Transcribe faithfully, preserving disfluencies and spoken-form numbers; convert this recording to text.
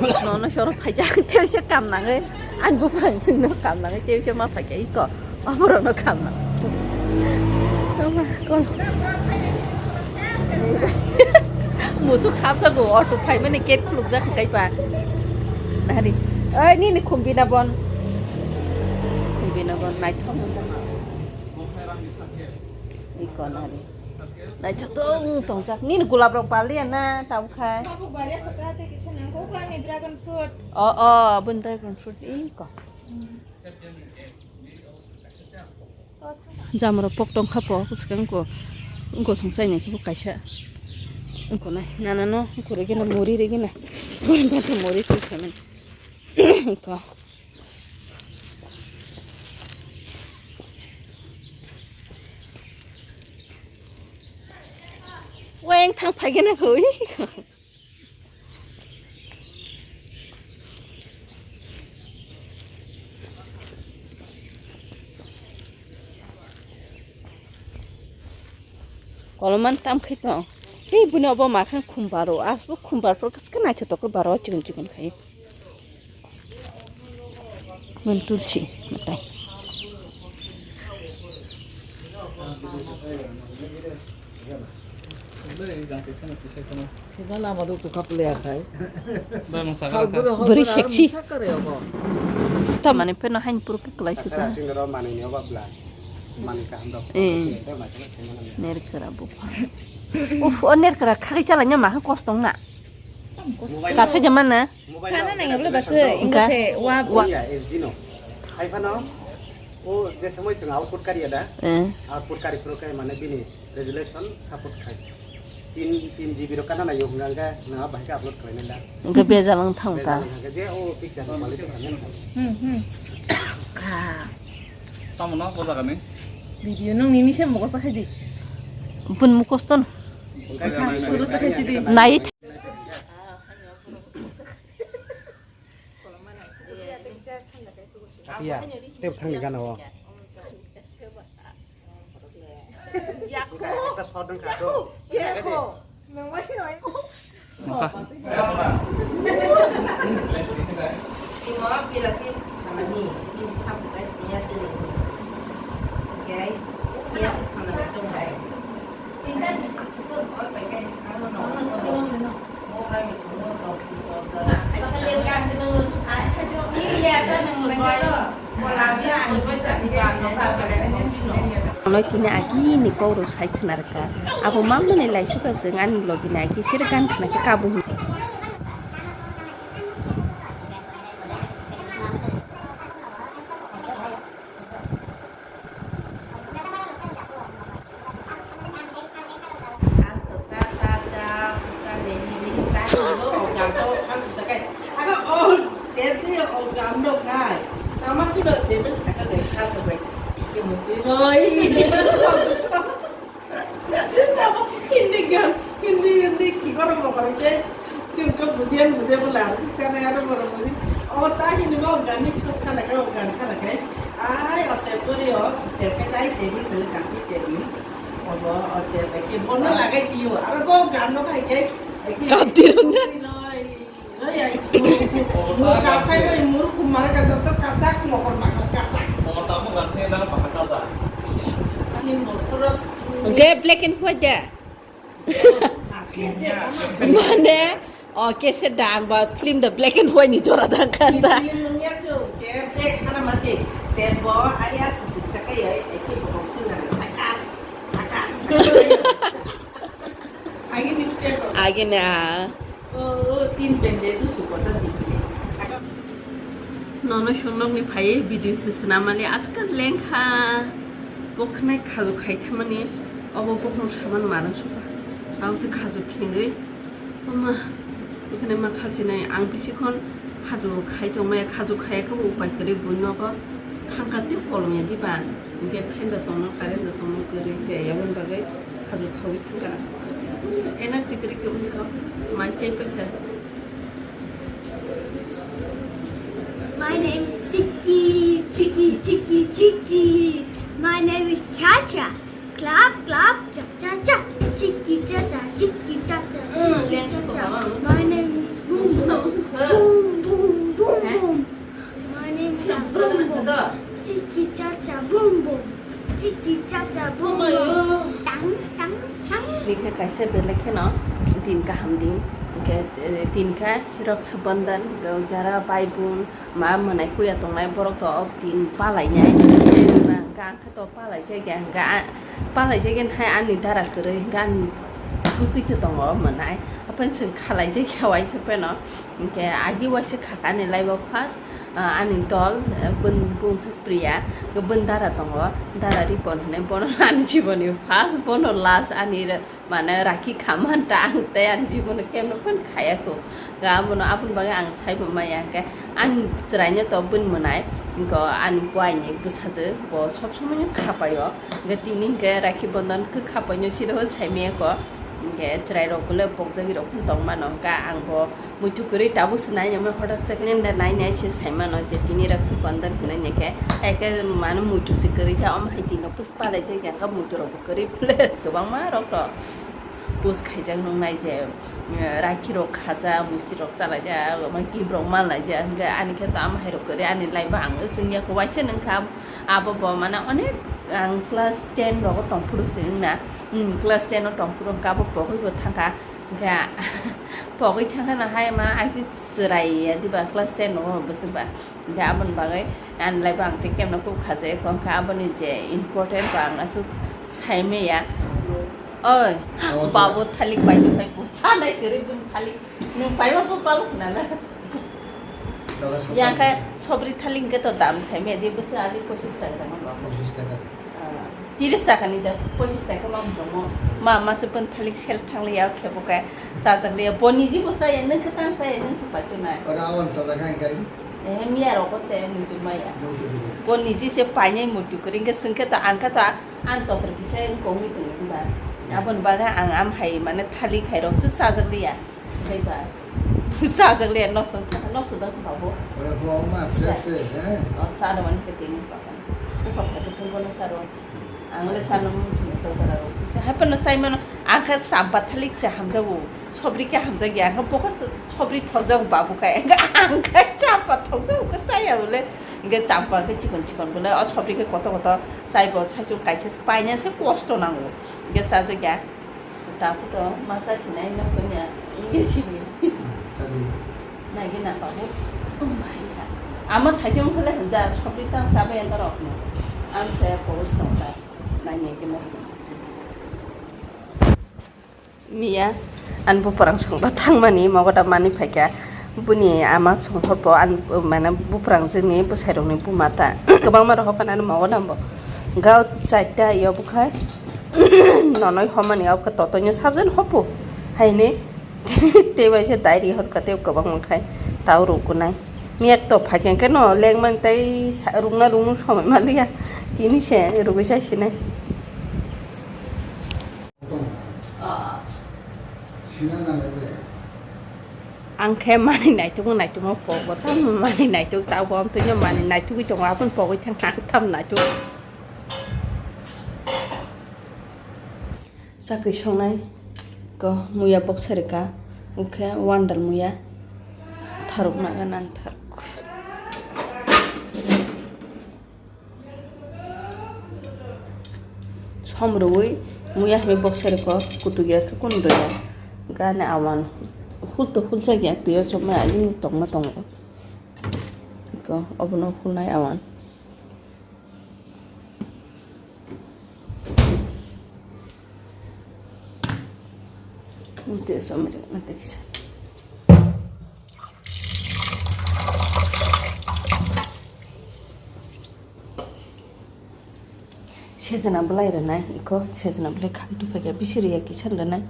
Nono sorok khaijak, tei se kam nangwi. Ani buphang singno kam nangwi, tei se ma phaikha iko. Oborokno kam nang. Tama, kon. Musuk hapsa go, auto phaimani gate khulukjak hwnkhe ba. Nari. Oi, nini khumbina bon. Khumbina bon, naithok. Iko nari. Naithotok tongjak. Nini gulab rok baliya na, tabuk khai? Tabuk baliya kho ta, tei kisa nang kho, ani dragon fruit. O, o, aboni dragon fruit, iko. Jam rok pok tong kha po, bwskang ko, ko song sai nai khe bo kaisa. Ko nai, nana no, ko re gena, muri re gena. Ko re gena, muri twi kha nai. Ko. Weng thang phai gena kho. Koloman tam khai tong. Hei, bini obo ma khan khum baro. Asbo khum bar por kis ka naithotok baro chikon chikon khai. Mun tulsi matai. Sida lama do tukha player thai. Bari sexy. Sakare obo. Tamani peno hain pur ke kelai sida. Ching ro mani ni oba bla. Mani kaham dok. Eh. Nerkara bupha. Uf, o nerkara khagai chala nya ma kostong na. Kasa jaman na. Kana nang yabla bas, ingka se wa. Wa. Iya, S D no. Hai phano, o je samoi chwng output kari ada. Eh. Output kari pro kai mane bini resolution support khai. Tin, tin G B ro kana na yo hwnga hwnga na bahai ka upload khlainai la. Hwnkhe bejal wng thang ta. Bejal wng thang je o picture quality khamya. Hmm, hmm. Ah. Tamo no ko jaga ni? Video nung nini se mukosa khai di. Bun mukosto no. Suru sa khai di. Nai. Iya, tep thangni gana o. Ekta shot wngkha to. Maka. Ano kini agi ni kok rok sai khna rwkha. Abo mamani laisuka chwng ani logi ni agi sir gan khna khe kabu hin. Hindi gan, Hindi, Hindi, khibaro mokol ke, chwng khe bujiyan bujiya bo lama si chana aro borok buji. O ta Hindi bo gan ni khuk khana khe, o gan khana khe. Ai, o te puri o, te khe tai te bi bele gan ni te bi. O bo, o te ba ke bono lagai tiyo. Aro bo gan no khai ke, ke Kapti rona. Kapti noi. Hwnkhe black and white da? Mane, o kesa dang ba film da black and white ni jora dang khan da. Agini, ah. Nono songnokni phaiwi video se swnamani ajkal lengkha. Bo khwnai khaju khai thangmani, obo bokhorok saman marang sukha. Tao se khaju khengwi, oma, ekhane ma khalchinai. Ang bisikhon khaju khai tongmaya, khaju khaiya khe bo upai kwrwi buino bo thangkha tei kolomya diba. Hinkhe fan da tongno, current da tongno kwrwi khe, aboni bagwi khaju khaui thangkha. Energy kwrwi khe bwskango mai chai paikha. My name is Chiki, Chiki, Chiki, Chiki. My name is Cha Cha. Clap, clap, cha cha cha. Chiki cha cha, chiki cha cha, chiki cha cha. My name is Boom Boom. Kaisa belai kheno din kaham din, hwnkhe, eh, din khe Raksha Bandhan, hwnkhe jara bai bung ma mwnai kuya tongnai borok to o din palainai, hwnkhe ang khe to palaijak ya, hwnkhe a-, palaijak ya hai ani dara kwrwi, hwnkhe ani bwkwi to tongo mwnai, haphano chwng khalaijak ya waisa phano, hwnkhe agi waisa khakha ani life o first, ah, ani dol, eh, bun-, bung khe Priya, hwnkhe bun dara tongo, dara Ripon hinwi, bono ani jiboni first, bono last ani. Mane rakhi khaman ta ang tei ani jibono kemno phano khaya kho. Ga abono aboni bagwi ang saibo maya hwnkhe ani chwraino to bini mwnai, hwnkhe ani buaini bwsajwk bo sob somoino khapaio. Hwnkhe tini hwnkhe rakhi bondon khe khapaino siro sai maya kho. Hwnkhe chwrairok bole pokjagwi rok phano tong mano, hwnkhe ang bo muitu kwrwi tabuk se nai, omo hoda chaknenda nai nai se sai mano je tini Raksha Bandhan hinwi hwnkhe, hai khe mane muitu se kwrwi kha, omo hai tino. Palaijak ya, hwnkhe muitu rok bo kwrwi bole kwbangma rok to post khaijak nuknai je, eh, rakhi rok khajak, misti rok chalaijak, omo gift rok manlaijak, hwnkhe ani khe tamo hai rok kwrwi ani life o ang swngya kho waisa nungkha. Abo bo mane onek ang class ten rogo tongphuru se wngna, hmm, class ten o tongphuru hwnkhe abo pogwi bo thangkha, hwnkhe pogwi thangkha no hai ma ai khe chwrai ya diba class ten rogo bwswk ba. Hwnkhe aboni bagwi ani life o ang tei kemno kok khajawi kho, hwnkhe aboni je important bo ang aswk sai maya. Oi, oh, babu thalik pai tongphai, bo sanai kwrwi bini thalik. Nwng paima bo palok nana. Yang khe sobri thalik hwnkhe to dam sai maya, je bwswk ali pochis taka tongma bo. Pochis taka. Ah, tiris taka ni da, pochis taka ma tongo. Ma, ma se bini thalik sel thang liya, khe bo khe chajak liya. Bo niji bo chaya, nwng khe tang chaya, nwng se paito nai. Ora awan chajak hai kai. Eh, miya rok se muitu maya. Muitu maya. Bo niji se painai muitu kwrwi, hwnkhe swngkhe to ang khe to ang tokro kisa wng kongwi tongo hwnba. Aboni bagwi ang am hai mane thalik hai rok se chajak liya. Haiba. Chajak liya, nosto, nosto da babu. Ora bo ma fresh se, eh? Oh, sa da man ke tini pa. Ko pa ko ko no sa ro. Ang le sa no mun sini to bara ro. Sa hai pa no sai mano, ang kha sampa thalik se hamjago. Sobri ke hamjak ya, ang kha bokha sobri thokjago babu kha. Ang kha sampa thokjago kha chaya bole. Hingke sampa khe chikon chikon bole. O sobri khe koto koto chai bo sai chung kaisa paina se kosto nango. Hingke chajak ya. Tabuto masa sinai no sonya inge sini. Sadi. Nagi na babu. Oh my God. Ama thaijong phale hanja sobri tang sabe enda rokno. Ang saya pos tong ta. Nagi ke mo. Miya, ani buprang songba thangmani mogoda mani phaikha. Buni ama songkhorbo ani, mane, buprang jwngni bwsairokni buma ta. Kwbangma rohorkha nani mogodambo. Gao chaita yo bwkhai. Nonoi homani abkha totoino sabjani hopo. Haini tei waisa dairi horkha tei kwbangma khai tao rukunai. Miya to phaikha khe no lengmani tei sa-, rukna ruknu somoi manliya. Tini se rugui sai sinai. Ang khe mani naituk, naituk ma pok bo tamo mani naituk, tabuk amtwino mani naitugwi tongo, aboni pogwi thangkha ang tamo naituk. Chakwi songnai ko muya boksai rwkha, ukhe wandal muya tharuk naga nang tharuk. Som rwui muya hai boksai rwkha kutuk ya khe kunu rwya. Gana awan hul to hul jak ya twi o chokmai alini tongma tongo. Iko obono hulnai awan. Twi o chokmai rwkha tei kisa. Sejna belai rwnai, iko sejna belai khang tuphaikha, bisi rwya kisa rwnai.